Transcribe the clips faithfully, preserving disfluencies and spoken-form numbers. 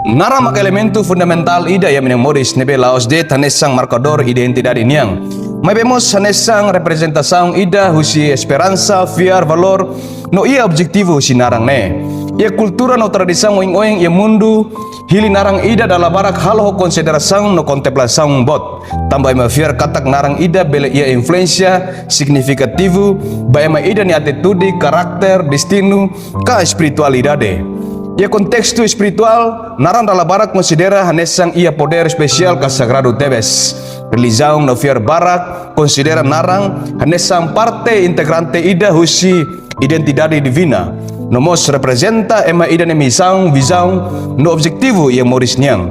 Naran mak elementu fundamentál ida iha ema nia moris ne'ebé la'ós de'it hanesan markadór identidade nian. Maibé mós hanesan reprezentasaun ida husi esperansa, fiar, valór, no iha objetivu husi naran ne'e. Iha kultura no tradisaun oioin iha mundu, hili naran ida dala barak halo ho konsiderasaun no kontemplasaun boot. Tanba ema fiar katak naran ida bele iha influénsia signifikativu ba ema ida nia atitude, karakter, destinu, ka espiritualidade. Iha kontestu espirituál, naran dala barak konsidera hanesan iha podér espesiál ka sagradu tebes. Relijiaun no fiar barak konsidera naran hanesan parte integrante ida husi identidade divina, no mós reprezenta ema ida nia misaun, vizaun, no objetivu iha moris nian.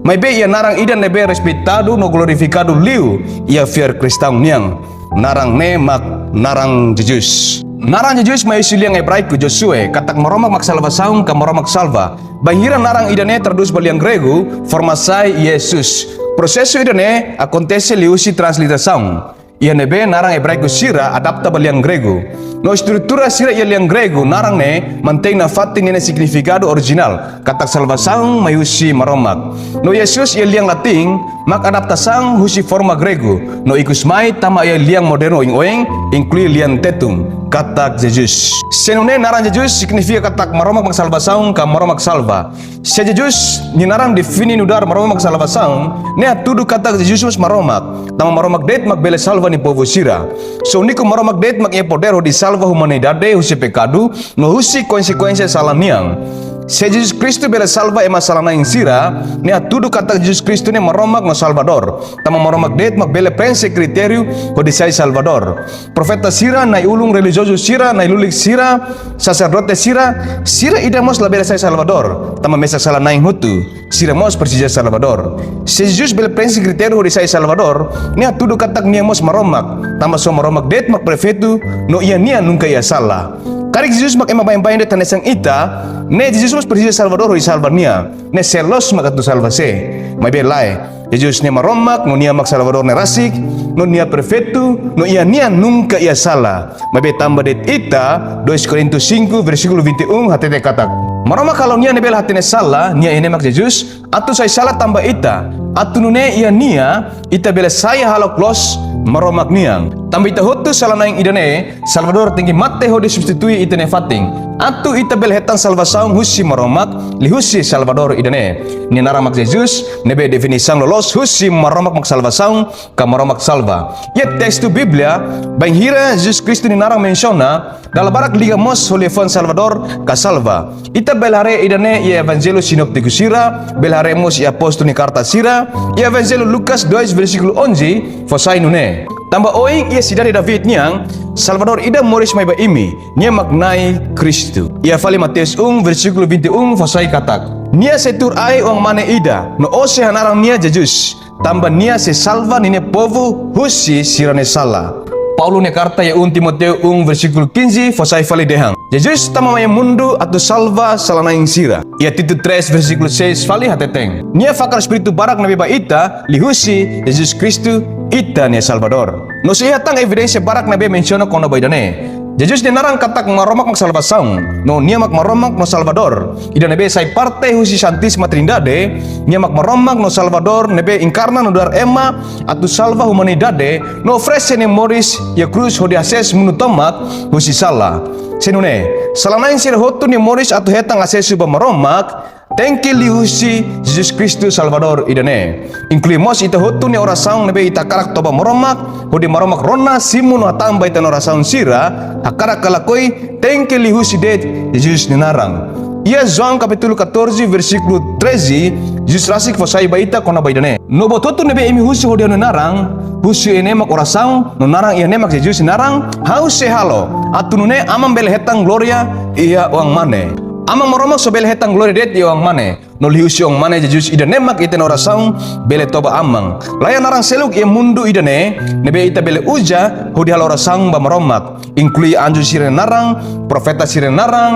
Maibé iha naran ida ne'ebé respeitadu no glorifikadu liu iha fiar kristaun nian. Naran ne'e mak naran Jesus. Naran Jesus mai husi lian ebraiku Josué, katak Maromak mak salvasaun ka Maromak salva. Bainhira naran ida-ne'e tradús ba lian gregu, forma sai Yesus. Prosesu ida-ne'e akontese liuhusi transliterasaun, iha ne'ebé naran ebraiku sira adapta ba lian gregu. No estrutura sira iha lian gregu naran ne'e mantein nafatin ninia signifikadu orijinál, katak salvasaun mai husi Maromak. No Jesus iha lian latín mak adaptasaun husi forma gregu, no ikusmai tama iha lian modernu oioin, inklui lian tetun, katak Jesus. Se nune'e naran Jesus signifika katak Maromak mak salvasaun ka Maromak salva. Se Jesus nia naran define nu'udar Maromak mak salvasaun, ne'e hatudu katak Jesus mós Maromak, tanba Maromak de'it mak bele salva nia povu sira. Só úniku Maromak de'it mak iha podér hodi salva umanidade husi pekadu, no husi konsekuénsia sala nian. Se Jesus Kristu bele salva ema sala-na'in sira, ne'e hatudu katak Jesus Kristu ne'e Maromak no Salvadór. Tanba Maromak de'it mak bele prenxe kritériu hodi sai Salvadór. Profeta sira, na'i-ulun relijiozu sira, na'i-lulik sira, saserdote sira, sira ida mós labele sai Salvadór, tanba mesak sala-na'in hotu. Sira mós presiza Salvadór. Se Jesus bele prenxe kritériu hodi sai Salvadór, ne'e hatudu katak nia mós Maromak, tanba só Maromak de'it mak perfeitu, no iha nia nunka iha sala. Karik Jesus mak ema baibain de'it hanesan ita, ne'e Jesus mós presiza Salvadór hodi salva nia. Ne'e sé loos mak atu salva sé? Maibé lae, Jesus ne'e Maromak, no nia mak Salvadór ne'e rasik, no nia perfeitu, no iha nia nunka iha sala. Maibé tanba de'it ita, dois Korintu cinco, versíkulu vinte e um, hatete katak Maromak halo nia ne'ebé la hatene sala, nia iha ne'e mak Jesus, atu sai sala tanba ita, atu nune'e iha nia, ita bele sai hahalok loos Maromak nian. Tanba ita hotu sala-na'in ida-ne'e, Salvadór tenke mate hodi substitui ita-nia fatin, atu ita bele hetan salvasaun husi Maromak, liuhusi Salvadór ida-ne'e. Nia naran mak Jesus, ne'ebé definisaun loloos husi Maromak mak salvasaun, ka Maromak salva. Iha testu Bíblia, bainhira Jesus Kristu nia naran mensiona, dala barak liga mós ho liafuan Salvadór ka salva. Ita bele haree ida-ne'e iha Evanjellu sinóptiku sira, bele haree mós iha apóstolu nia karta sira, iha Evanjellu Lucas dois versíkulu onze, fó sai nune'e: Tanba ohin iha sidade David nian, Salvadór ida moris mai ba imi, nia mak Na'i Kristu. Iha fali Mateus um versíkulu vinte e um, fó sai katak: Nia sei tuur ai oan-mane ida, no ó sei hanaran nia Jesus, tanba nia sei salva ninia povu husi sira-nia sala. Paulo nia karta iha um Timóteo um versíkulu quinze, fó sai fali dehan: Jesus tama mai iha mundu atu salva sala-na'in sira. Iha Tito três versíkulu seis fali hateten: Nia fakar espíritu barak ne'ebé ba ita, liuhusi Jesus Kristu, ita-nia Salvadór. No sei iha tan evidénsia barak ne'ebé mensiona kona-ba ida-ne'e. Jesus nia naran katak Maromak mak salvasaun, no nia mak Maromak no Salvadór, ida ne'ebé sai parte husi Santísima Trindade. Nia mak Maromak no Salvadór ne'ebé inkarna nu'udar ema atu salva umanidade, no oferese nia moris iha krús hodi hasees mundu tomak husi sala. Se nune'e, sala-na'in sira hotu nia moris atu hetan asesu ba Maromak, tenke liuhusi Jesus Kristu Salvadór ida-ne'e. Inklui mós ita hotu nia orasaun ne'ebé ita hakarak to'o ba Maromak, hodi Maromak rona, simu no hatán ba ita-nia orasaun sira, hakarak ka lakohi, tenke liuhusi de'it Jesus nia naran. Iha João kapítulu catorze, versíkulu treze, Jesus rasik fó sai ba ita kona-ba ida-ne'e: No buat hotu ne'ebé imi husu hodi ha'u-nia naran, husu iha ne'e mak orasaun, no naran iha ne'e mak Jesus nia naran, ha'u sei halo, atu nune'e Aman bele hetan glória iha oan-mane. Aman Maromak só bele hetan glória de'it iha oan-mane, no liuhusi oan-mane Jesus ida-ne'e mak ita-nia orasaun bele to'o ba Aman. La iha naran seluk iha mundu ida-ne'e ne'ebé ita bele uza hodi halo orasaun ba Maromak, inklui anju sira-nia naran, profeta sira-nia naran,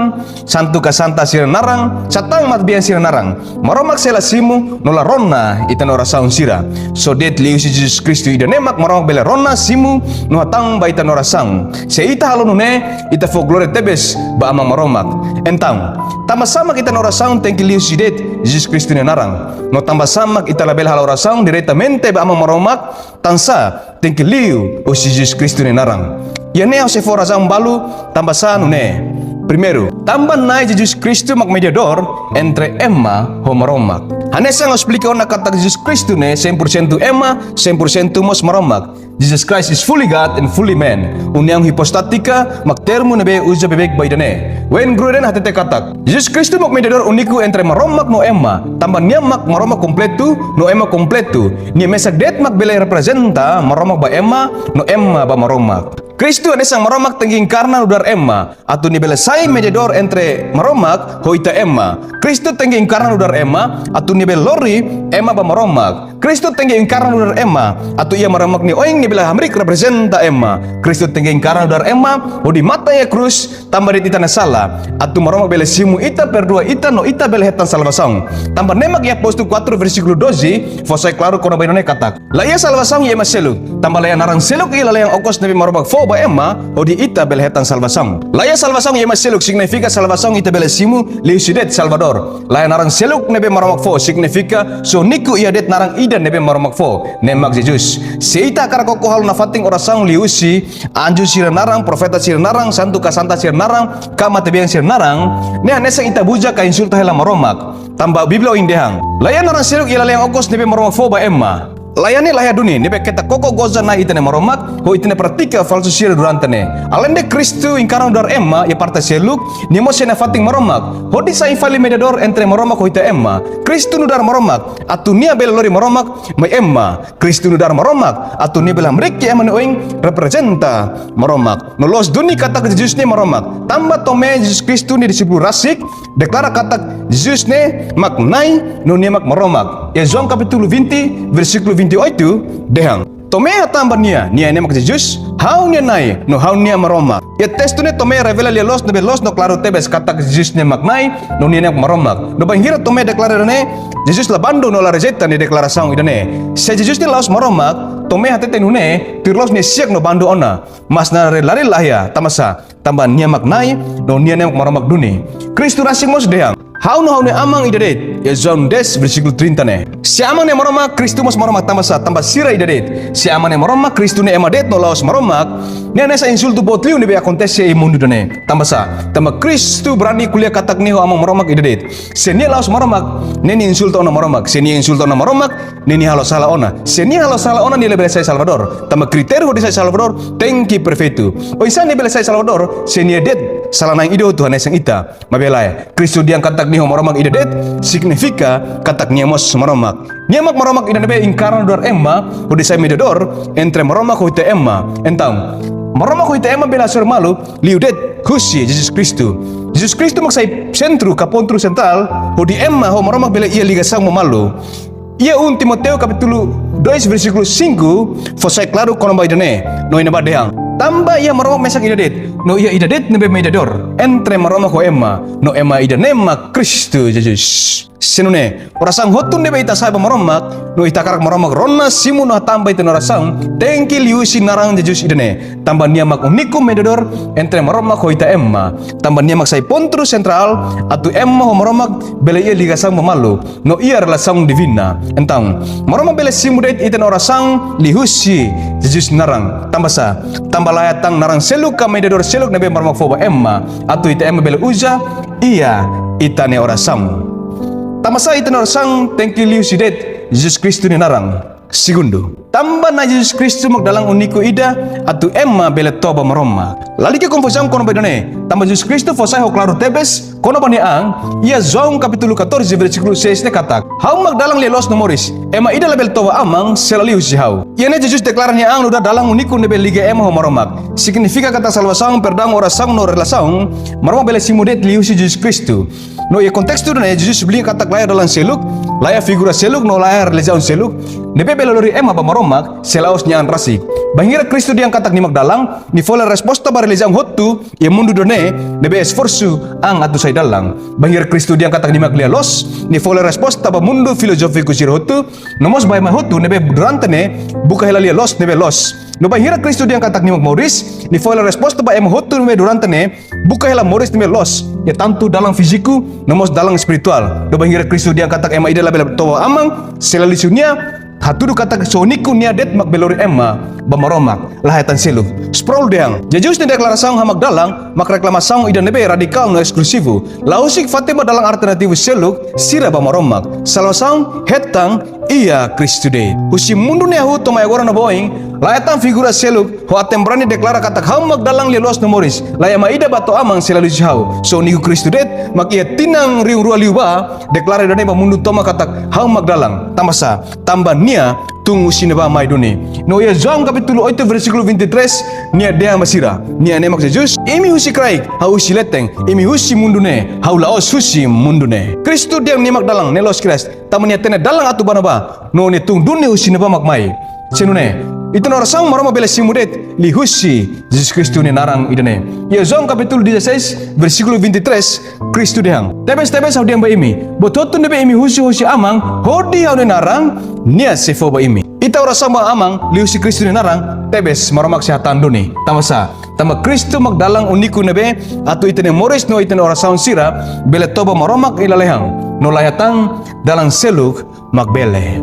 santu ka santa sira-nia naran, satán matebian sira-nia naran. Maromak sei la simu no la rona ita-nia orasaun sira. Só de'it liuhusi Jesus Kristu ida-ne'e mak Maromak bele rona, simu no hatán ba ita-nia orasaun. Se ita halo nune'e, ita fó glória tebes ba Aman Maromak. Entaun, tanbasá mak ita-nia orasaun tenke liuhusi de'it Jesus Kristu nia naran. No tanbasá mak ita labele halo orasaun diretamente ba Aman Maromak, tansá tenke liu husi Jesus Kristu nia naran. Iha ne'e ha'u sei fó razaun balu tanbasá nune'e. Primeiru, tanba Na'i Jesus Kristu mak mediadór entre ema ho Maromak. Hanesan ha'u esplika ona katak Jesus Kristu ne'e cem por cento ema, cem por cento mós Maromak. Jesus Christ is fully God and fully man. Uniaun hipostátika mak termu ne'ebé uza beibeik ba ida-ne'e. Wayne Grudem hatete katak, Jesus Kristu mak mediadór úniku entre Maromak no ema. Tanba nia mak Maromak kompletu no ema kompletu. Nia mesak de'it mak bele reprezenta Maromak ba ema no ema ba Maromak. Kristu hanesan Maromak tenke enkarna nu'udar ema, atu nia bele sai mediadór entre Maromak ho ita ema. Kristu tenke enkarna nu'udar ema, atu nia bele lori ema ba Maromak. Kristu tenke enkarna nu'udar ema, atu iha Maromak nia oin nia bele hamriik reprezenta ema. Kristu tenke enkarna nu'udar ema, hodi mate iha krús, tanba de'it ita-nia sala. Atu Maromak bele simu ita, perdua ita, no ita bele hetan salvasaun. Tanba ne'e mak iha Apóstolu quatro versíkulu doze, fó sai klaru kona-ba ida-ne'e katak, la iha salvasaun iha ema seluk. Tanba la iha naran seluk iha lalehan okos ne'ebé Maromak fó ba ema, hodi ita bele hetan salvasaun. La iha salvasaun iha ema seluk signifika salvasaun ita bele simu liuhusi de'it Salvadór. La iha naran seluk ne'ebé Maromak fó signifika só úniku iha de'it naran ida ne'ebé Maromak fó, ne'e mak Jesus. Se ita hakarak koko halo nafatin orasaun liuhusi anju sira naran, profeta sira naran, santu ka santa sira naran, ka matebian sira naran, ne'e hanesan ita buja ka insulta hela Maromak. Tanba Bíblia ohin dehan, la iha naran seluk iha lalehan okos ne'ebé Maromak fó ba ema. La iha ne'e, la iha duni ne'ebé keta koko goza Na'i ita-nia Maromak, ho ita-nia pratika falsu sira durante ne'e. Aleinde Kristu enkarna nu'udar ema iha parte seluk, nia mós sei nafatin Maromak, hodi sai fali mediadór entre Maromak ho ita ema. Kristu nu'udar Maromak, atu nia bele lori Maromak mai ema. Kristu nu'udar Maromak, atu nia bele hamriik iha ema nia oin reprezenta Maromak. No loos duni katak Jesus ne'e Maromak. Tanba Tomé, Jesus Kristu nia dixípulu rasik, deklara katak Jesus ne'e mak Na'i, no nia mak Maromak. Iha João kapítulu vinte, versíkulu vinte e oito, dehan, Tomé hatán ba nia, nia ne'e mak Jesus, ha'u-nia Na'i, no ha'u-nia Maromak. Iha testu ne'e Tomé revela lia-loos ne'ebé loos no klaru tebes katak Jesus ne'e mak Na'i, no nia ne'e mak Maromak. No bainhira Tomé deklara ida-ne'e, Jesus la bandu no la rejeita nia deklarasaun ida-ne'e. Se Jesus ne'e la'ós Maromak, Tomé hatete nune'e, tuir loos nia siak no bandu ona. Mas na re lari lahia, tanbasá, tanba nia mak Na'i, no nia ne'e mak Maromak duni. Kristu rasik mós dehan, ha'u no ha'u-nia Aman ida de'it. Iha João dez, versíkulu trinta ne'e. Se Aman ne'e Maromak, Kristu mós Maromak, tanbasá, tanba sira ida de'it. Se Aman ne'e Maromak, Kristu ne'e ema de'it no la'ós Maromak, ne'e hanesan insultu boot liu ne'ebé akontese iha mundu ida-ne'e. Tanbasá, tanba Kristu brani ko'alia katak nia ho Aman Maromak ida de'it. Se nia la'ós Maromak, ne'e nia insulta ona Maromak. Se nia insulta ona Maromak, ne'e nia halo sala ona. Se nia halo sala ona, nia labele sai Salvadór. Tanba kritériu hodi sai Salvadór tenke perfeitu. Oinsá nia bele sai Salvadór, se nia de'it sala-na'in ida hotu hanesan ita? Maibé lae, Kristu dehan katak nia ho Maromak ida de'it, signifika katak nia mós Maromak. Nia mak Maromak ida ne'ebé enkarna nu'udar ema, hodi sai mediadór entre Maromak ho ita ema. Entaun, Maromak ho ita ema bele hasoru malu, liu de'it husi Jesus Kristu. Jesus Kristu mak sai sentru ka pontu sentrál, hodi ema ho Maromak bele iha ligasaun ba malu. Iha um Timóteo kapítulu dois versíkulu cinco, fó sai klaru kona-ba ida-ne'e, no iha ne'ebá dehan, tanba iha Maromak mesak ida de'it, no iha ida de'it ne'ebé mediadór entre Maromak ho ema, no ema ida-ne'e mak Kristu Jesus. Se nune'e, orasaun hotu ne'ebé ita hasa'e ba Maromak, no ita hakarak Maromak rona, simu no hatán ba ita-nia orasaun, tenke liuhusi naran Jesus ida-ne'e. Tanba nia mak úniku mediadór entre Maromak ho ita ema. Tanba nia mak sai pontu sentrál, atu ema ho Maromak bele iha ligasaun ba malu, no iha relasaun divina. Entaun, Maromak bele simu de'it ita-nia orasaun liuhusi Jesus naran. Tanbasá, tanba la iha tan naran seluk ka mediadór seluk ne'ebé Maromak fó ba ema, atu ita ema bele uza iha ita-nia orasaun. Tanbasá ita-nia orasaun tenke liuhusi de'it Jesus Kristu nia naran. Segundu, tanba Na'i Jesus Kristu mak dalan úniku ida atu ema bele to'o ba Maromak. Lalika konfuzaun kona-ba ida-ne'e, tanba Jesus Kristu fó sai ho klaru tebes kona-ba nia an, iha João kapítulu catorze versíkulu seis ne'e katak, ha'u mak dalan, lia-loos no moris. Ema ida labele to'o ba Aman, se la liuhusi ha'u. Iha ne'e Jesus deklara nia an nu'udar dalan úniku ne'ebé liga ema ho Maromak. Signifika katak salvasaun, perdaun, orasaun no relasaun, Maromak bele simu de'it liuhusi Jesus Kristu. No iha kontestu ida-ne'e, Jesus dehan katak la iha dalan seluk, la iha figura seluk, no la iha relijiaun seluk. ne'ebé bele lori ema ba Maromak, se la'ós nia an rasik. Bainhira Kristu dehan katak Nia mak dalan, Nia fó hela resposta ba relijiaun hotu iha mundu ida-ne'e ne'ebé esforsu an atu sai dalan. Bainhira Kristu dehan katak Nia mak lia-loos, Nia fó hela resposta ba mundu filozófiku sira hotu, no mós ba ema hotu ne'ebé durante ne'e buka hela lia-loos ne'ebé loos. No bainhira Kristu dehan katak Nia mak moris, Nia fó hela resposta ba ema hotu ne'ebé durante ne'e buka hela moris ne'ebé loos, iha tantu dalan fíziku no mós dalan espirituál. No bainhira Kristu dehan katak ema ida labele toba Aman, se la liuhusi Nia, hatudu katak só úniku Nia de'it mak bele lori ema ba Maromak, la iha tan seluk. Sproul dehan, Jesus nia deklarasaun Ha'u mak dalan mak reklamasaun ida ne'ebé radikál no eskluzivu. La husik fatin ba dalan alternativu seluk sira ba Maromak. Salvasaun hetan iha Kristu de'it. Husi mundu ne'e hahú to'o mai agora no ba oin, la iha tan figura seluk ho aten-brani deklara katak Ha'u mak dalan, lia-loos no moris. La iha ema ida bá to'o Aman se la liuhusi Ha'u. Só úniku Kristu de'it mak iha tinan rihun rua liubá deklara ida-ne'e ba mundu tomak katak Ha'u mak dalan. Tanba sá? Tanba Nia tun husi ne'ebá mai duni. No iha João kapítulu oito versíkulu vinte e três, Nia dehan ba sira, Nia ne'e mak Jesus, imi husi kraik, Ha'u husi leten, imi husi mundu ne'e, Ha'u la'ós husi mundu ne'e. Kristu dehan Nia mak dalan, ne'e loos kedas, tanba Nia hatene dalan atu bá ne'ebá, no Nia tun duni husi ne'ebá mak mai. Se nune'e, ita-nia orasaun Maromak bele simu de'it liuhusi Jesus Kristu nia naran ida-ne'e. Iha João kapítulu dezasseis, versíkulu vinte e três, Kristu dehan, tebes-tebes Ha'u dehan ba imi, buat hotu ne'ebé imi husu hosi Aman hodi Ha'u-nia naran, Nia sei fó ba imi. Ita orasaun ba Aman liuhusi Kristu nia naran, tebes Maromak sei hatán duni. Tanba sá? Tanba Kristu mak dalan úniku ne'ebé atu ita-nia moris no ita-nia orasaun sira bele toba Maromak iha lalehan. No la iha tan dalan seluk mak bele.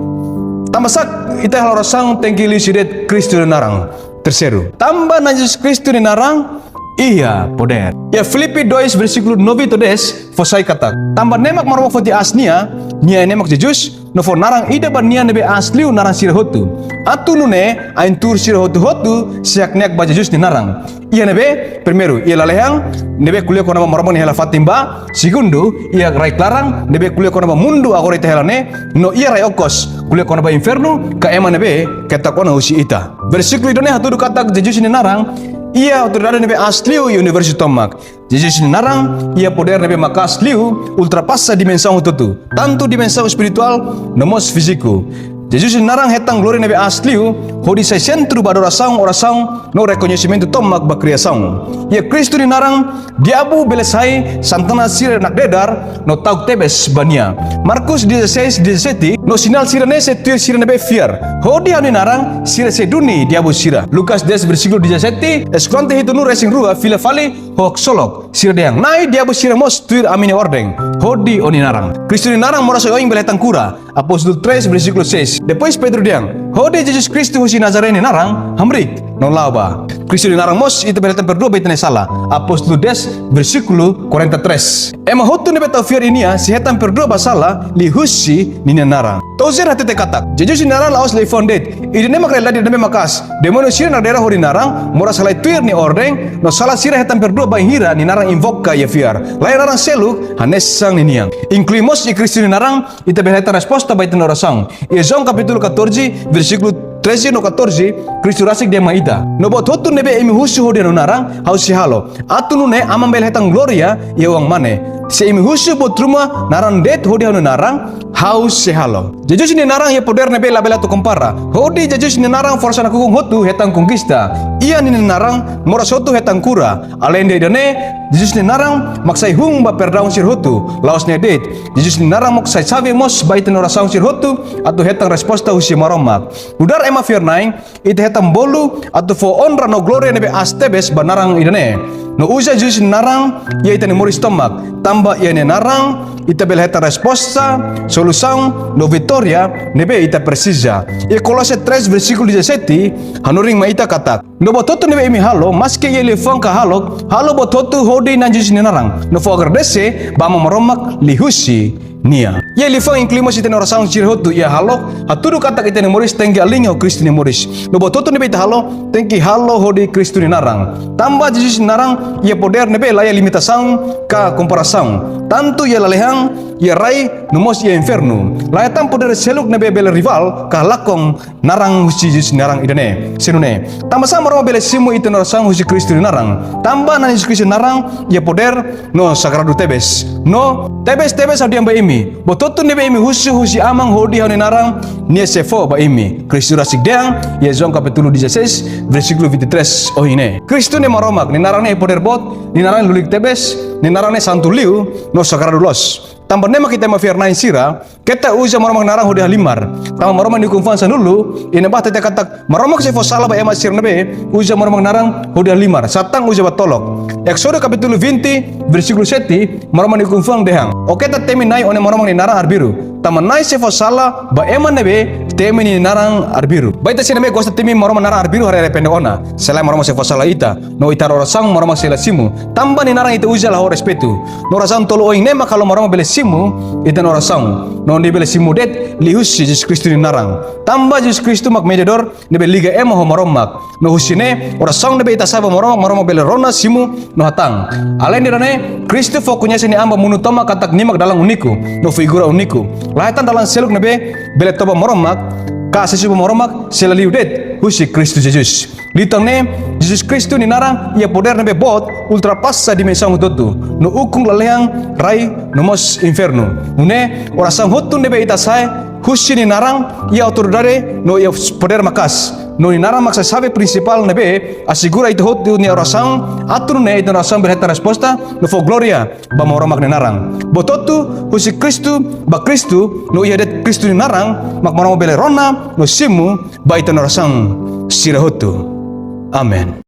Tanba sá ita halo orasaun tenke liuhusi de'it Kristu nia naran? Terseiru, tanba Na'i Jesus Kristu nia naran iha podér. Iha Filipi dois versíkulu nove to'o dez fó sai katak, tanba ne'e mak Maromak foti aas Nia, Nia ne'e mak Jesus, no fó naran ida ba Nia ne'ebé aas liu naran sira hotu, atu nune'e ain-tuur sira hotu-hotu sei hakneak ba Jesus nia naran. Iha ne'ebé? Primeiru, iha lalehan, ne'ebé ko'alia kona-ba Maromak nia hela-fatin bá. Segundu, iha rai-klaran, ne'ebé ko'alia kona-ba mundu agora ita hela ne'e. No iha rai-okos, ko'alia kona-ba infernu ka ema ne'ebé ketak ona husi ita. Versíkulu ida-ne'e hatudu katak Jesus nia naran iha autoridade ne'ebé aas liu iha universu tomak. Jesus nia naran iha podér ne'ebé maka'as liu, ultrapasa dimensaun hotu-hotu, tantu dimensaun espirituál no mós fíziku. Jesus nia naran hetan glória ne'ebé aas liu, hodi sai sentru ba adorasaun, orasaun no rekoñesimentu tomak ba kriasaun. Iha Kristu nia naran, diabu bele sai, Satanás sira nakdedar no ta'uk tebes ba Nia. Marcos dezasseis dezassete, no sinál sira-ne'e sei tuir sira ne'ebé fiar. Hodi Ha'u-nia naran sira sei duni diabu sira. Lucas dez versíkulu dezassete, eskolante hitunulu-resin-rua fila fali ho haksolok. Sira dehan, Na'i, diabu sira mós tuir ami-nia orden, hodi Ó-nia naran. Kristu nia naran moras oioin bele hetan kura. Apóstolu três versíkulu seis. Depois Pedro dehan, hodi Jesus Kristu husi Nazaré nia naran, hamriik no la'o bá. Kristu nia naran mós ita bele hetan perdua ba ita-nia sala. Apóstolu dez versíkulu quarenta e três. Ema hotu ne'ebé tau fiar iha Nia sei hetan perdua ba sala liuhusi Ninia naran. Tozer hatete katak, Jesus nia naran la'ós liafuan de'it. Ida-ne'e mak realidade ne'ebé maka'as. Demóniu sira nakdedar hodi naran, moras halai tuir nia orden, no sala sira hetan perdua bainhira nia naran invoka iha fiar. La iha naran seluk hanesan ninian. Inklui mós iha Kristu nia naran, ita bele hetan resposta ba ita-nia orasaun. Iha João kapítulu catorze, versíkulu treze no catorze, Kristu rasik dehan mai ita, no buat hotu ne'ebé imi husu hodi Ha'u-nia naran, Ha'u sei halo, atu nune'e Aman bele hetan glória iha oan-mane. Se imi husu buat ruma naran de'it hodi Ha'u-nia naran, Ha'u sei halo. Jesus nia naran iha podér ne'ebé labele atu kompara. Hodi Jesus nia naran forsa nakukun hotu hetan konkista. Iha Ninia naran moras hotu hetan kura. Aleinde ida-ne'e, Jesus nia naran mak sai hun ba perdaun sira hotu. La'ós ne'e de'it, Jesus nia naran mak sai xave mós ba ita-nia orasaun sira hotu atu hetan resposta husi Maromak. Nu'udar ema fiar-na'in, ita hetan bolu atu fó onra no glória ne'ebé aas tebes ba naran ida-ne'e, no uza Jesus nia naran iha ita-nia moris tomak. Tanba iha Nia naran, ita bele hetan resposta, solusaun no vitória ne'ebé ita presiza. Iha Kolose três versíkulu dezassete, hanorin mai ita katak, no buat hotu ne'ebé imi halo, maski iha liafuan ka hahalok, halo buat hotu hodi Na'i Jesus nia naran, no fó agradese ba Aman Maromak liuhusi Nia. Iha liafuan inklui mós ita-nia orasaun sira hotu. Iha hahalok, hatudu katak ita-nia moris tenke aliña ho Kristu nia moris. No buat hotu ne'ebé ita halo, tenke halo hodi Kristu nia naran. Tanba Jesus nia naran iha podér ne'ebé la iha limitasaun ka komparasaun, tantu iha lalehan, iha rai no mós iha infernu. La iha tan podér seluk ne'ebé bele rival ka halakon naran husi Jesus nia naran ida-ne'e. Se nune'e, tanbasá Maromak bele simu ita-nia orasaun husi Kristu nia naran? Tanba Na'i Jesus Kristu nia naran iha podér no sagradu tebes. No tebes-tebes ha'u dehan ba imi, buat hotu ne'ebé imi husu husi Aman hodi ha'u-nia naran, nia sei fó ba imi. Kristu rasik dehan iha João kapítulu dezasseis, versíkulu vinte e três ohin ne'e. Kristu ne'e Maromak, nia naran ne'e iha podér boot, nia naran lulik tebes, nia naran ne'e santu liu no sagradu loos. Tanba ne'e mak ita ema fiar-na'in sira, keta uza Maromak nia naran hodi halimar. Tanba Maromak nia ukun-fuan sanulu, iha ne'ebá hatete katak Maromak sei fó sala ba ema sira ne'ebé uza Maromak nia naran hodi halimar. Satán uza ba tolok. Ézodu kapítulu vinte, versíkulu sete, Maromak nia ukun-fuan dehan: Ó keta temi Na'i ó-nia Maromak nia naran arbiru. Tanba Na'i sei fó sala ba ema ne'ebé temi nia naran arbiru. Ba ita sira ne'ebé gosta temi Maromak nia naran arbiru, haree arrepende ona. Se lae Maromak sei fó sala ita. No ita-nia orasaun Maromak sei la simu. Tanba nia naran ita uza la ho respeitu. No razaun tolu ohin ne'e mak halo Maromak bele simu ita-nia orasaun. No nia bele simu de'it liuhusi Jesus Kristu nia naran. Tanba Jesus Kristu mak mediadór ne'ebé liga ema ho Maromak. No husi ne'e, orasaun ne'ebé ita hasa'e ba Maromak, Maromak bele rona, simu no hatán. Aleinde ida-ne'e, Kristu fó koñese nia an ba mundu tomak katak nia mak dalan úniku no figura úniku. La iha tan dalan seluk ne'ebé bele to'o ba Maromak, ka asesu ba Maromak, se la liu de'it husi Kristu Jesus. Liután ne'e, Jesus Kristu nia naran iha podér ne'ebé boot, ultrapasa dimensaun hotu-hotu, no ukun lalehan rai no mós infernu. Nune'e, orasaun hotu ne'ebé ita hasa'e husi nia naran iha autoridade no iha podér maka'as. No nia naran mak sai xave prinsipál ne'ebé asegura ita hotu nia orasaun, atu nune'e ita-nia orasaun bele hetan resposta no fó glória ba Maromak nia naran. Buat hotu husi Kristu, ba Kristu, no iha de'it Kristu nia naran mak Maromak bele rona no simu ba ita-nia orasaun sira hotu. Amen.